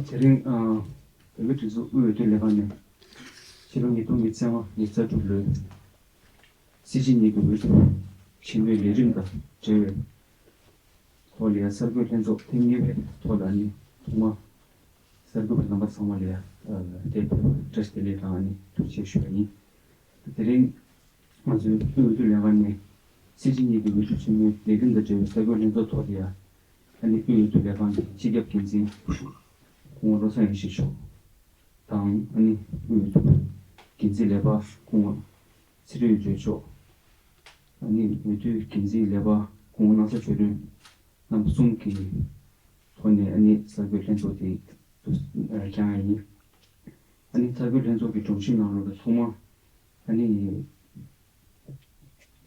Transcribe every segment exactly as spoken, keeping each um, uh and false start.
དེ་རིང་ཨ་བོད་མིའི་སྒྲིག་འཛུགས་དབུས་འོས་བསྡུ་ལས་ཁང་ནས་ཕྱི་ལོ་ཉིས་སྟོང་ཉི་ཤུ་རྩ་དྲུག་ལོའི་སྲིད་སྤྱི་གཉིས་ཀྱི་འོས་བསྡུ་ཆེན་མོའི་ལས་རིམ་དང་འབྲེལ་བའི་ཐོག་ལ་ཡང་གསར་འགོད་ལྷན་ཚོགས་ཐེངས་གཉིས་པའི་ཐོག་ལ་ནི་ཐོག་མ་གསར་འགོད་པ་རྣམ་པ་ཚང་མ་ལ་ཡང་ཨ་དེ་བཀྲ་ཤིས་བདེ་ལེགས་དང་ཨ་ནི་ཐུགས་རྗེ་ཆེ་ཞུ་བ་ཡིན། དེ་རིང་ང་ཚོའི་དབུས་འོས་བསྡུ་ལས་ཁང་ནས་སྲིད་སྤྱི་གཉིས་ཀྱི་འོས་བསྡུ་ཆེན་མོའི་ལས་རིམ་དང་འབྲེལ་བའི་གསར་འགོད་ལྷན་ཚོགས་ཐོག་ལ་ཡང་ཨ་ནི་དབུས་འོས་བསྡུ་ལས་ཁང་གི་སྤྱི་ཁྱབ་འགན་འཛིན་སྐུ་ངོ་བློ་བཟང་ཡེ་ཤེས་མཆོག་དང་ཨ་ནི་དབུས་འོས་བསྡུ་འགན་འཛིན་ལས་འཕར་སྐུ་ངོ་ཚེ་རིང་འོད་ཟེར་མཆོག་ཨ་ནི་འོས་བསྡུའི་འགན་འཛིན་ལས་འཕར་སྐུ་ངོ་སྣང་ས་ཆོས་སྒྲོན། རྣམ་པ་གསུམ་གྱི་ཐོག་ནས་ཨ་ནི་གསར་འགོད་ལྷན་ཚོགས་དེ་བསྐྱངས་ཡིན། ཨ་ནི་གསར་འགོད་ལྷན་ཚོགས་ཀྱི་སྒྲོམ་གཞི་ནང་ལོགས་ལ་ཐོག་མ་ཨ་ནི་འོས་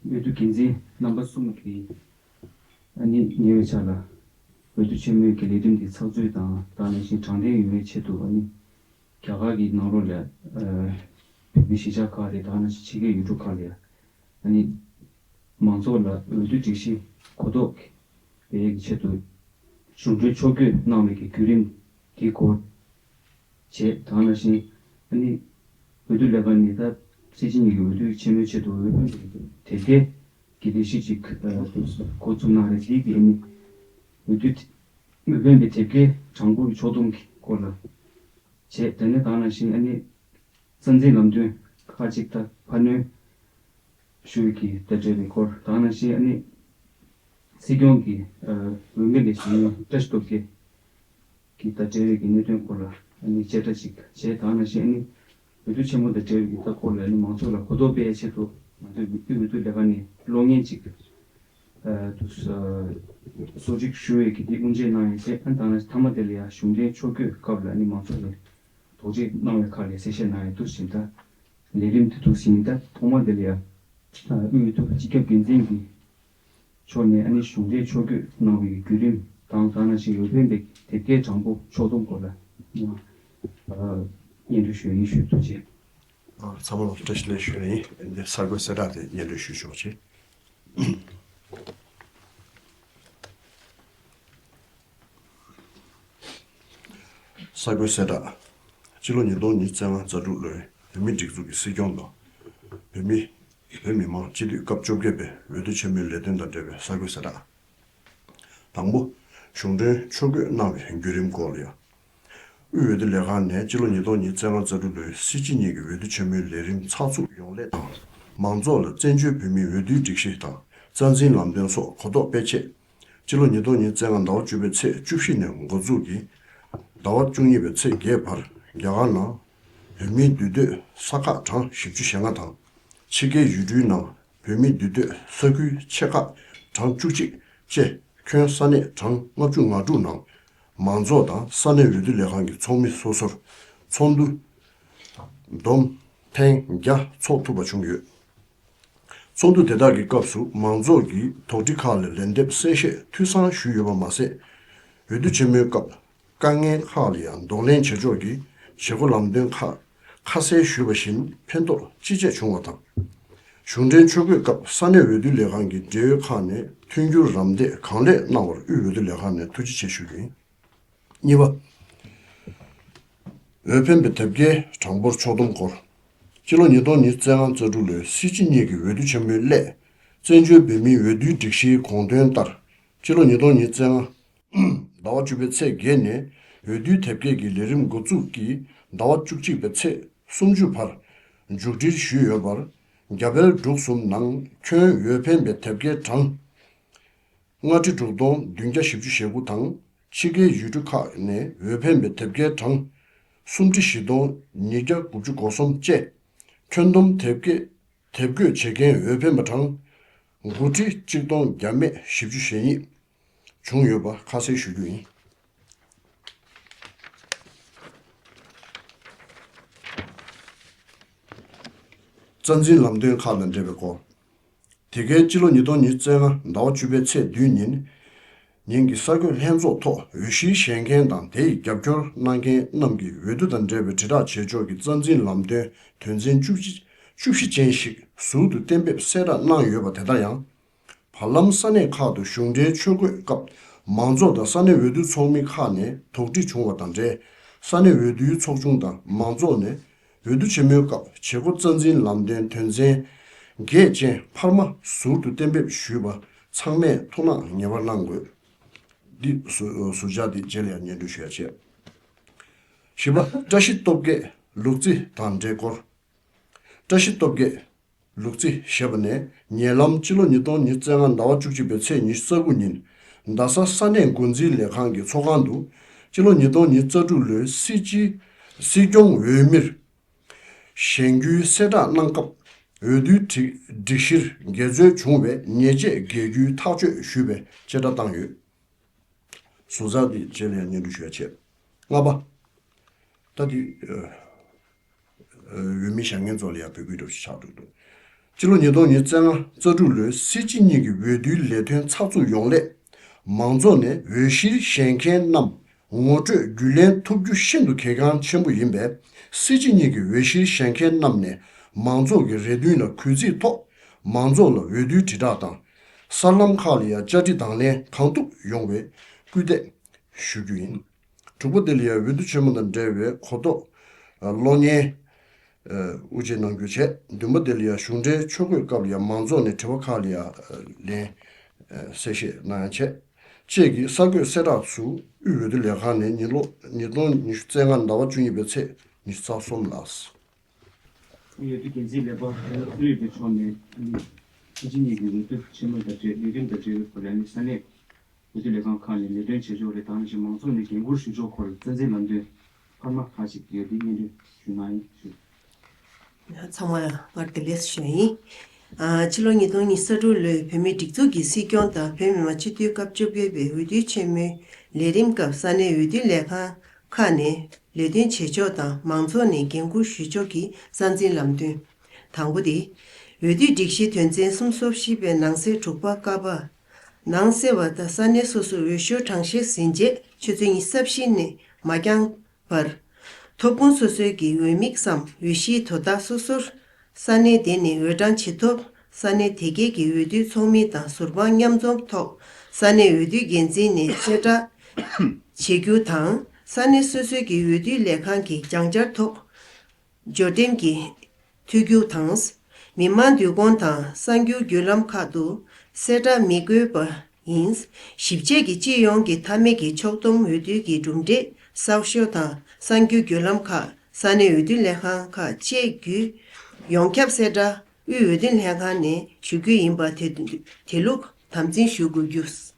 བསྡུ་འགན་འཛིན་རྣམ་པ་གསུམ་གྱིས་ཨ་ནི་ཉེ་བའི་ཆར་ལ་འོས་བསྡུ་ཆེན་མོའི་གི་ལས་རིམ་དེ་ཚགས་ཚུད་དང་དེ་ནང་བཞིན་དྲང་བདེན་ཡོང་བའི་ཆེད་དུ་ཨ་ནི་རྒྱ་གར་གྱི་ནང་ལོགས་ལ་བོད་མིའི་གཞིས་ཆགས་ཁག་རེད། དེ་ནང་བཞིན་ཕྱི་རྒྱལ་ཡུལ་གྲུ་ཁག་ལ་ཨ་ནི་མང་ཚོགས་ལ་འོས་བསྡུ་སྒྲིག་གཞི་གོ་རྟོགས་སྤེལ་ཡས་ཀྱི་ཆེད་དུ་གཞུང་འབྲེལ་ཕྱོགས་བསྐྱོད་གནང་བའི་གི་བརྒྱུད་རིམ་དེའི་སྐོར་བྱས། དེ་ནང་བཞིན་ཨ་ནི་འོས་བསྡུ་ལས་ཁང་ནས་ད་སྲིད་སྤྱི་གཉིས་ཀྱི་འོས་བསྡུའི་ཆེན་མོའི་ཆེད་དུ་འོས་འཕེན་པའི་དེབ་སྐྱེལ་གྱི་ལས་གཞི་ཅིག་འགོ་བཙུགས་གནང་རེད། དེའི་གི་ཨ་ནི་འོས་བསྡུ་འོས་འཕེན་པའི་དེབ་སྐྱེལ་གྲངས་འབོར་གྱི་ཕྱོགས་བསྡོམས་ཀྱི་སྐོར་ལ་བྱས། དེ་ནས་དེ་ནང་བཞིན་ཨ་ནི་རྩ་འཛིན་ལམ་སྟོན་ཁག་ཅིག་ད་འཕར་སྣོན་ཞུ་ཡས་ཀྱི་ད་འབྲེལ་བའི་སྐོར། དེ་ནང་བཞིན་ཨ་ནི་སྲིད་སྐྱོང་གི་ཨ་འོས་མི་ལས་གཞི་བཀྲ་ཤིས་སྟོབས་རྒྱལ་གྱི་ད་འབྲེལ་བའི་གི་གནད་དོན་སྐོར་ལ་ཨ་ནི་བཅད་ཁྲ་ཅིག་བྱས། དེ་ནང་བཞིན་ཨ་ནི་འོས་བསྡུ་ཆེན་མོ་དང་འབྲེལ་བའི་གི་ད་སྐོར་ལ་ཨ་ནི་མང་ཚོགས་ལ་གོ་རྟོགས་སྤེལ་ཡས་ཆེད་དུ་ང་ཚོའི་དབུས་འོས་བསྡུ་ལས་ཁང་ནས་གློག་བརྙན་ཅིག་ཨ་དུ་གསོ་སྒྲིག་ཞུ་བའི་གི་དེ་དབུ་འབྱེད་གནང་ཡས་བྱས། ཨ་ནི་དེ་ནང་མཐའ་མ་དེ་ལ་ཡང་གཞུང་འབྲེལ་ཕྱོགས་བསྐྱོད་སྐབས་ལ་ཨ་ནི་མང་ཚོགས་ལ་དོགས་གཅོད་གནང་བའི་ཁག་ལ་གསལ་བཤད་གནང་ཡས་འདུག་ཟིན། ད་ལས་རིམ་དེ་འདུག་ཟིན། ད་ཐོག་མ་དེ་ལ་ཡང་དབུས་འོས་བསྡུ་སྤྱི་ཁྱབ་འགན་འཛིན་གྱི་ཕྱོགས་ནས་ཨ་ནི་གཞུང་འབྲེལ་ཕྱོགས་བསྐྱོད་གནང་བའི་བརྒྱུད་རིམ་དང་དེ་ནང་བཞིན་འོས་འཕེན་པའི་དེབ་སྐྱེལ་གྲངས་འབོར་ཕྱོགས་བསྡོམས་སྐོར་ལ་སྙན་སྒྲོན་ཞུ་ཡིན། ཞུ་ཐུགས་རྗེ་ཆེ། ཚང་མ་ལ་བཀྲ་ཤིས་བདེ་ལེགས་ཞུ་ཡིན། འདི་གསར་འགོད་གསལ་བསྒྲགས་དེ་སྙན་སྒྲོན་ཞུ་ཆོག་ཅིག་གསར་འགོད་གསལ་བསྒྲགས། སྤྱི་ལོ་ཉིས་སྟོང་ཉི་ཤུ་རྩ་ལྔ་རྩ་དྲུག་ལོའི་བོད་མིའི་སྒྲིག་འཛུགས་ཀྱི་སྲིད་སྐྱོང་དང་། བོད་མི། བོད་མི་མང་སྤྱི་འཐུས་སྐབས་བཅོ་བརྒྱད་པའི་འོས་བསྡུ་ཆེན་མོའི་ལས་དོན་དང་འབྲེལ་བའི་གསར་འགོད་གསལ་བསྒྲགས། དང་པོ། གཞུང་འབྲེལ་ཕྱོགས་བསྐྱོད་གནང་བའི་བརྒྱུད་རིམ་སྐོར་ལ་ཡང་། དབུས་འོས་བསྡུ་ལས་ཁང་ནས་སྤྱི་ལོ་ཉིས་སྟོང་ཉི་ཤུ་རྩ་ལྔ་རྩ་དྲུག་ལོའི་སྲིད་སྤྱི་གཉིས་ཀྱི་འོས་བསྡུ་ཆེན་མོའི་ལས་རིམ་ཚགས་ཚུད་ཡོང་སླད་དང་། མང་ཚོགས་ལ་བཙན་བྱོལ་བོད་མིའི་འོས་བསྡུའི་སྒྲིག་གཞི་དང་རྩ་འཛིན་ལམ་སྟོན་སོགས་གོ་རྟོགས་སྤེལ་ཆེད། སྤྱི་ལོ་ཉིས་སྟོང་ཉི་ཤུ་རྩ་ལྔ་ཟླ་བ་བཅུ་པའི་ཚེས་བཅུ་བཞི་ནས་འགོ་འཛུགས་ཀྱིས། ཟླ་བ་བཅུ་གཉིས་པའི་ཚེས་བརྒྱད་བར་རྒྱ་གར་ནང་བོད་མིའི་འདུས་སྡོད་ས་ཁག་གྲངས་བཞི་བཅུ་ཞེ་ལྔ་དང་། ཕྱི་རྒྱལ་ཡུལ་གྲུའི་ནང་བོད་མིའི་འདུས་སྡོད་ས་ཁུལ་ཆེ་ཁག་གྲངས་བཅུ་གཅིག་བཅས་ཁྱོན་ས་གནས་གྲངས་ལྔ་བཅུ་ང་དྲུག་ནང་མང་ཚོགས་དང་ས་གནས་འོས་བསྡུ་ལས་ཁང་གི་ཚོགས་མི་སོ་སོར་ཚོགས་འདུ་བསྡོམས་ཐེངས་བརྒྱ་འཚོགས་ཐུབ་པ་བྱུང་ཡོད། ཚོགས་འདུ་དེ་དག་གི་སྐབས་སུ་མང་ཚོགས་ཀྱིས་དོགས་འདྲི་ཁག་ལ་ལན་འདེབས་གསལ་བཤད་འཐུས་ཚང་ཞུས་ཡོད་པ་མ་ཟད། འོས་བསྡུ་ཆེན་མོའི་སྐབས་དཀའ་ངལ་ཁག་ལ་ཡང་གདོང་ལེན་བྱེད་ཕྱོགས་ཀྱི་བྱེད་སྒོ་ལམ་སྟོན་ཁག་ཁ་གསལ་ཞུས་པ་བཞིན་ཕན་ཐོགས་ཅི་ཆེ་བྱུང་བ་དང་། གཞུང་འབྲེལ་ཕྱོགས་བསྐྱོད་སྐབས་ས་གནས་འོས་བསྡུ་ལས་ཁང་གི་འབྲེལ་ཡོད་ཁག་ནས་མཐུན་འགྱུར་རམ་འདེགས་གང་ལེགས་གནང་བར་དབུས་འོས་བསྡུ་ལས་ཁང་ནས་ཐུགས་རྗེ་ཆེ་ཞུ་རྒྱུ་ཡིན། གཉིས་པ། འོས་འཕེན་པའི་དེབ་སྐྱེལ་གྲངས་འབོར་ཕྱོགས་བསྡོམས་སྐོར། སྤྱི་ལོ་ཉིས་སྟོང་ཉི་ཤུ་རྩ་ལྔ་རྩ་དྲུག་ལོའི་སྲིད་སྤྱི་གཉིས་ཀྱི་འོས་བསྡུ་ཆེན་མོའི་སླད། བཙན་བྱོལ་བོད་མིའི་འོས་བསྡུའི་སྒྲིག་གཞིའི་དགོངས་དོན་ལྟར། སྤྱི་ལོ་ཉིས་སྟོང་ཉི་ཤུ་རྩ་ལྔ་ཟླ་བ་བཅུ་པའི་ཚེས་བརྒྱད་ནས་འོས་བསྡུའི་དེབ་སྐྱེལ་གྱི་ལས་རིམ་འགོ་འཛུགས་ཀྱིས་ཟླ་བ་བཅུ་གཅིག་པའི་ཚེས་སུམ་ཅུ་བར་མཇུག་སྒྲིལ་ཞུས་ཡོད་པར། རྒྱ་བལ་འབྲུག་གསུམ་ནང་ཁྱོན་འོས་འཕེན་པའི་དེབ་སྐྱེལ་གྲངས་ལྔ་ཁྲི་དྲུག་སྟོང་བདུན་བརྒྱ་བཞི་བཅུ་ཞེ་དགུ་དང་། ཕྱི་རྒྱལ་ཡུལ་གྲུ་ཁག་ནས་འོས་འཕེན་པའི་དེབ་སྐྱེལ་གྲངས་སུམ་ཁྲི་བཞི་སྟོང་ཉིས་བརྒྱ་དགུ་བཅུ་གོ་གསུམ་བཅས་ཁྱོན་བསྡོམས་དེབ་སྐྱེལ་དེབ་འགོད་བྱེད་མཁན་འོས་འཕེན་པ་གྲངས་དགུ་ཁྲི་གཅིག་སྟོང་བརྒྱ་མེད་བཞི་བཅུ་ཞེ་གཉིས་བྱུང་ཡོད་པ་ཁ་གསལ་ཞུ་རྒྱུ་ཡིན། རྩ་འཛིན་ལམ་སྟོན་ཁག་དང་འབྲེལ་བའི་སྐོར། དེ་གའི་སྤྱི་ལོ་ཉིས་སྟོང་ཉི་ཤུ་རྩ་ལྔ་ཟླ་བ་བཅུ་པའི་ཚེས་བདུན་ཉིན། ཉིན་གྱི་གསར་འགོད་ལྷན་ཚོགས་ཐོག་འོས་གཞིར་བཞེངས་མཁན་དང་དེ་ཡི་རྒྱབ་སྐྱོར་གནང་མཁན་རྣམས་ཀྱིས་འོས་བསྡུ་དང་འབྲེལ་བའི་དྲིལ་བསྒྲགས་བྱེད་ཕྱོགས་ཀྱི་རྩ་འཛིན་ལམ་སྟོན་དོན་ཚན་བཅུ་བཞི་བཅུ་བཞི་ཅན་ཞིག་ཟུར་དུ་གཏན་འབེབས་གསལ་བསྒྲགས་གནང་ཡོད་པ་དེ་ལྟར་ཡང་། བར་ལམ་ས་གནས་ཁག་ཏུ་གཞུང་འབྲེལ་ཆོས་འཁོད་སྐབས་མང་ཚོགས་དང་ས་གནས་འོས་བསྡུ་ཚོགས་མི་ཁག་ནས་དོགས་འདྲི་བྱུང་བ་དང་འབྲེལ། ས་གནས་འོས་བསྡུའི་ཚོགས་ཆུང་དང་མང་ཚོགས་ནས་འོས་བསྡུ་ཆེན་མོའི་སྐབས་བྱེད་སྒོ་རྩ་འཛིན་ལམ་སྟོན་དོན་ཚན་གལ་ཆེན་འཕར་མ་ཟུར་དུ་གཏན་འབེབས་ཞུས་པ་ཚང་མས་ཐུགས་སྣང་ངེས་པར་གནང་དགོས། འདི་ཟུར་ཟུར་བཅད་འདི་རྗེས་ལ་ཡང་སྙན་སྒྲོན་ཞུ་ཡ་བྱས། བཞི་པ། བཀྲ་ཤིས་སྟོབས་རྒྱས་ལུག་རྫི་དང་འབྲེལ་སྐོར། བཀྲ་ཤིས་སྟོབས་རྒྱས་ལུག་རྫི་ཞེས་པ་ནས་ཉེ་ལམ་སྤྱི་ལོ་ཉིས་སྟོང་ཉི་ཤུ་རྩ་ལྔ་ཟླ་བ་བཅུ་གཅིག་པའི་ཚེས་ཉི་ཤུ་རྩ་དགུ་ཉིན་རྡ་ས་ས་གནས་འགོ་འཛིན་ལས་ཁང་གི་ཚོགས་ཁང་དུ་སྤྱི་ལོ་ཉིས་སྟོང་ཉི་ཤུ་རྩ་དྲུག་ལོའི་སྲིད་སྤྱི་སྲིད་སྐྱོང་འོས་མིར་བཞེངས་རྒྱུའི་གསལ་བསྒྲགས་གནང་སྐབས་འོས་བསྡུའི་སྒྲིག་སྒྲིག་གཞིར་འགལ་འཛོལ་བྱུང་བའི་ཉེས་ཆད་འགེལ་རྒྱུའི་ཐག་གཅོད་ཞུས་པའི་བཅད་ཁྲ་བཏང་ཡོད། ཟུར་ཟ་དེ་རྗེས་ལ་ཡང་སྙན་སྒྲོན་ཞུ་ཡ་བྱས། ལྔ་པ། ད་དེ་ཨ་ཨ་འོས་མི་བཞེངས་མཁན་ཚོ་ལ་ཡང་འབོད་སྐུལ་འདྲ་ཞིག་ཆགས་འདུག་སྤྱི་ལོ་ཉིས་སྟོང་ཉི་ཤུ་རྩ་ལྔ་རྩ་དྲུག་ལོའི་སྲིད་སྤྱི་གཉིས་ཀྱི་འོས་བསྡུའི་ལས་དོན་ཚགས་ཚུད་ཡོང་སླད་མང་ཚོགས་ནས་འོས་གཞིར་བཞེངས་མཁན་རྣམས་ངོ་སྤྲོད་རྒྱུས་ལེན་ཐུབ་རྒྱུ་ཤིན་ཏུ་གལ་འགངས་ཆེན་པོ་ཡིན་པས། སྲིད་སྤྱི་གཉིས་ཀྱི་འོས་གཞིར་བཞེངས་མཁན་རྣམས་ནས་མང་ཚོགས་ཀྱི་རེ་འདུན་ལ་གུས་བརྩིའི་ཐོག་མང་ཚོགས་ལ་འོས་བསྡུའི་དྲིལ་བསྒྲགས་དང་། གསར་ལམ་ཁག་ལ་ཡང་བཅར་འདྲི་དང་ལེན་གང་ཐུབ་ཡོང་བའི་སྐུལ་འདེད་ཞུ་རྒྱུ་ཡིན། དྲུག་པ་དེ་ལ་ཡང་འོས་བསྡུ་ཆེན་མོ་དང་འབྲེལ་བའི་གོ་རྟོགས་གློག་བརྙན་དབུ་འབྱེད་གནང་རྒྱུ་བྱས། བདུན་པ་དེ་ལ་ཡང་གཞུང་འབྲེལ་ཕྱོགས་བསྐོས་སྐབས་ལ་ཡང་མང་ཚོགས་ནས་དྲི་བ་ཁག་ལ་ཡང་ལན་གསལ་བཤད་གནང་ཡ་བྱས། བཅས་ཀྱི་གསར་འགོད་གསལ་བསྒྲགས་སུ་དབུས་འོས་བསྡུ་ལས་ཁང་ནས་ཉིས་ལོ་ཉིས་སྟོང་ཉི་ཤུ་རྩ་ལྔ་ཟླ་བ་བཅུ་གཉིས་པའི་ཚེས་ཉི་ཤུ་རྩ་གསུམ་ལ། འོས་བསྡུ་འགན་འཛིན་ལས་ཁང་ཨུ་ཡོན་ལྷན་ཁང་མཆོག་ནས་ཨ་ནི་སྲིད་སྤྱི་གཉིས་ཀྱི་འོས་བསྡུ་ཆེན་མོ་དང་འབྲེལ་ལས་རིམ་དང་འབྲེལ་བའི་སྐོར་ལ་ཨ་ནི་ས་གནས་འོས་བསྡུ་ལས་ཁང་ཁག་ནས་ལས་དོན་བྱེད་ཕྱོགས་རེ་དང་ནི་མང་ཚོགས་ནས་འགན་འཁུར་ཞུ་ཕྱོགས་སྐོར་རྩ་འཛིན་ལམ་སྟོན་འཕར་མ་ཁག་ཅིག་ཡོད་དེ་སྙན་སྒྲོན་ཞུ་གནང་ཡིན་ཞུ། ཚང་མ་ལ་སྔར་བདེ་ལེགས་ཞུ་ཡིན། ཨ་ཕྱི་ལོ་ཉིས་སྟོང་ཉི་ཤུ་རྩ་དྲུག་ལོའི་བོད་མིའི་སྒྲིག་འཛུགས་ཀྱི་སྲིད་སྐྱོང་དང་བོད་མི་མང་སྤྱི་འཐུས་སྐབས་བཅོ་བརྒྱད་པའི་འོས་བསྡུ་ཆེན་མོའི་ལས་རིམ་སྐབས་ས་གནས་འོས་བསྡུ་ལས་ཁང་ཁག་ནས་ལས་དོན་བྱེད་ཕྱོགས་དང་མང་ཚོགས་ནས་འགན་འཁུར་ཞུ་ཕྱོགས་ཀྱི་རྩ་འཛིན་ལམ་སྟོན། དང་པོ་དེ། འོས་བསྡུའི་སྒྲིག་གཞི་དོན་ཚན་གསུམ་སོ་བཞི་པའི་ནང་གསེས་དྲུག་པ་ཀ་པ། ནང་གསེས་པ་དང་ས་གནས་སོ་སོའི་འོས་ཤོག་གྲངས་བཤེར་ཟིན་རྗེས་ཆུ་ཚོད་ཉི་ཤུ་རྩ་བཞི་ནས་མ་འགྱངས་པར། ཐོབ་ཁུངས་སོ་སོའི་གི་འོས་དམིགས་སམ་འོས་གཞིའི་དོ་བདག་སོ་སོར། ས་གནས་དེ་ནས་འོས་གྲངས་ཇི་ཐོབ་ས་གནས་དེ་གའི་གི་འོས་བསྡུའི་ཚོགས་མི་དང་ཟུར་དཔང་མཉམ་འཛོམས་ཐོག་ས་གནས་འོས་བསྡུའི་འགན་འཛིན་ནས་གསལ་བསྒྲགས་བྱེད་རྒྱུ་དང་། ས་གནས་སོ་སོའི་གི་འོས་བསྡུའི་ལས་ཁང་གི་སྦྱང་བྱར་ཐོག་འབྱོར་འདེམས་ཀྱི་ཐུགས་རྒྱུགས་དང་། མི་མང་འདུ་ཁང་དང་གསར་འགྱུར་བརྒྱུད་ལམ་ཁག་ཏུ་གསལ་བསྒྲགས་མི་དགོས་པ་ཡིན། ཞིབ་དཔྱད་ཀྱི་སྤྱི་ཡོངས་ཀྱི་མཐའ་མའི་གི་ཕྱོགས་བསྡོམས་འོས་བསྡུ་གི་གྲུབ་འབྲས་གསར་ཤོག་དང་གསར་འགྱུར་བརྒྱུད་ལམ་ཁག་ས་གནས་འོས་བསྡུ་ལས་ཁང་ཁག་བཅས་བརྒྱུད་ཡོངས་ཁྱབ་གསལ་བསྒྲགས་དབུས་འོས་བསྡུ་ལྷན་ཁང་ནས་ཞུ་རྒྱུ་ཡིན་པ་དེ་དེ་ལུགས་དམ་འཛིན་ཞུ་དགོས་རྒྱུ།